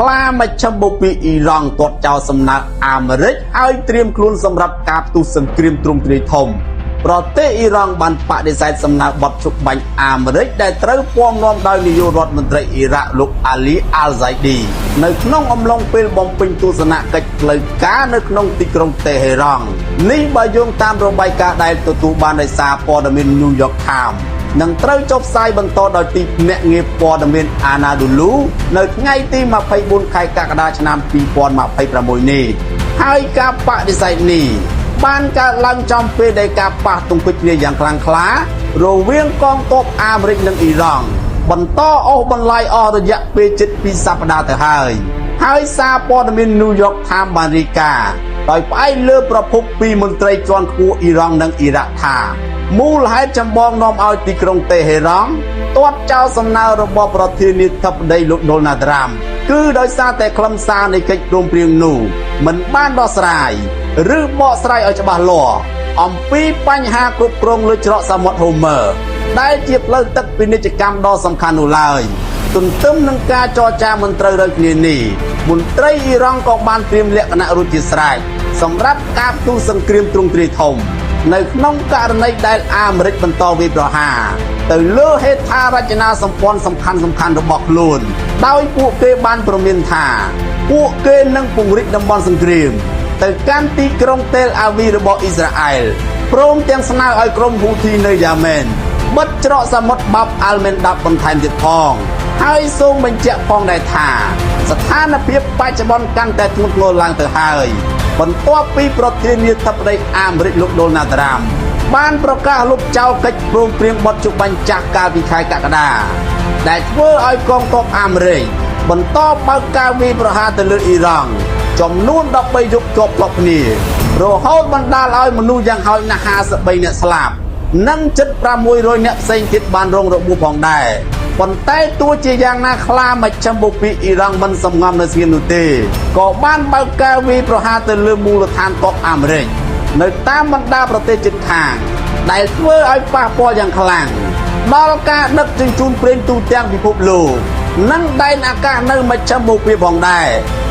ខ្លាមជ្ឈិមបូព៌ាអ៊ីរ៉ង់ទាត់ចោលសំណើអាមេរិកឲ្យត្រៀមខ្លួនសម្រាប់ការផ្ទុះសង្គ្រាមទ្រង់ទ្រាយធំ ប្រទេសអ៊ីរ៉ង់បានបដិសេធសំណើបទឈប់បាញ់អាមេរិកដែលត្រូវពំនាំដោយនាយករដ្ឋមន្ត្រីអ៊ីរ៉ាក់លោកអាលីអាល់ហ្សៃឌីនៅក្នុងអំឡុងពេលបំពេញទស្សនកិច្ចផ្លូវការនៅក្នុងទីក្រុងតេហេរ៉ង់នេះបើយោងតាមរបាយការណ៍ដែលទទួលបានដោយសារព័ត៌មាន New York Times នឹងត្រូវចុះផ្សាយបន្តដោយទីភ្នាក់ងារព័ត៌មានអាណាឌូលូនៅថ្ងៃទី24ខែកក្កដាឆ្នាំ2026នេះហើយការបដិសេធនេះបានកើតឡើងចំពេលដែលការប៉ះទង្គិចគ្នាយ៉ាងខ្លាំងក្លារវាងកងទ័ពអាមេរិកនិងអ៊ីរ៉ង់បន្តអូសបន្លាយអស់រយៈពេលជិត2សប្តាហ៍ទៅហើយហើយសារព័ត៌មាន New York Times បានរាយការណ៍ដោយផ្អែកលើប្រភពពីមន្ត្រីជាន់ខ្ពស់អ៊ីរ៉ង់និងអ៊ីរ៉ាក់ថាមូលហេតុចម្បងនាំឲ្យទីក្រុងតេហេរ៉ង់ទាត់ចោលសំណើរបស់ប្រធានាធិបតីលោកដូណាល់ត្រាំគឺដោយសារតែខ្លឹមសារនៃកិច្ចព្រមព្រៀងនោះមិនបានដោះស្រាយឬបកស្រាយឲ្យច្បាស់លាស់អំពីបញ្ហាគ្រប់គ្រងលើច្រកសមុទ្រហូមើដែលជាផ្លូវទឹកពាណិជ្ជកម្មដ៏សំខាន់នោះឡើយទន្ទឹមនឹងការចរចាមិនត្រូវរ៉ូវគ្នានេះមន្ត្រីអ៊ីរ៉ង់ក៏បានត្រៀមលក្ខណៈរួចជាស្រេចសម្រាប់ការផ្ទុះសង្គ្រាមទ្រង់ទ្រាយធំ នៅក្នុងករណីដែលអាមេរិកបន្តវាយប្រហារទៅលើហេដ្ឋារចនាសម្ព័ន្ធសំខាន់សំខាន់របស់ខ្លួន ដោយពួកគេបានព្រមានថា ពួកគេនឹងពង្រីកតំបន់សង្គ្រាម ទៅកាន់ទីក្រុងតេលអាវីរបស់អ៊ីស្រាអែលព្រមទាំងស្នើឲ្យក្រុមហ៊ូធីនៅយ៉ាមែនបិទច្រកសមុទ្របាប់អាល់មេនដាប់បន្ថែមទៀតផង ហើយសូមបញ្ជាក់ផងដែរថា ស្ថានភាពបច្ចុប្បន្នកាន់តែធ្ងន់ធ្ងរឡើងទៅហើយ បន្ទាប់ពីប្រធានាធិបតីអាមេរិកលោកដូណាល់ត្រាំបានប្រកាសលុបចោលកិច្ចព្រមព្រៀងបទជបាញ់ចាស់កាលពីខែកក្កដាដែលធ្វើឲ្យកងទ័ពអាមេរិកបន្តបើកការវាយប្រហារទៅលើអ៊ីរ៉ង់ចំនួន13យប់ជាប់ជាប់គ្នារហូតបណ្ដាលឲ្យមនុស្សយ៉ាងហោចណាស់53នាក់ស្លាប់និងជិត600នាក់ផ្សេងទៀតបានរងរបួសផងដែរប៉ុន្តែទោះជាយ៉ាងណាខ្លាមជ្ឈិមបូព៌ាអ៊ីរ៉ង់មិនសំងំនៅស្ងៀមនោះទេក៏បានបើកការវាយប្រហារទៅលើមូលដ្ឋានទ័ពអាមេរិកនៅតាមបណ្ដាប្រទេសជិតខាងដែលធ្វើឲ្យប៉ះពាល់យ៉ាងខ្លាំងដល់ការដឹកជញ្ជូនប្រេងទូទាំងពិភពលោកនិងដែនអាកាសនៅមជ្ឈិមបូព៌ាផងដែរ។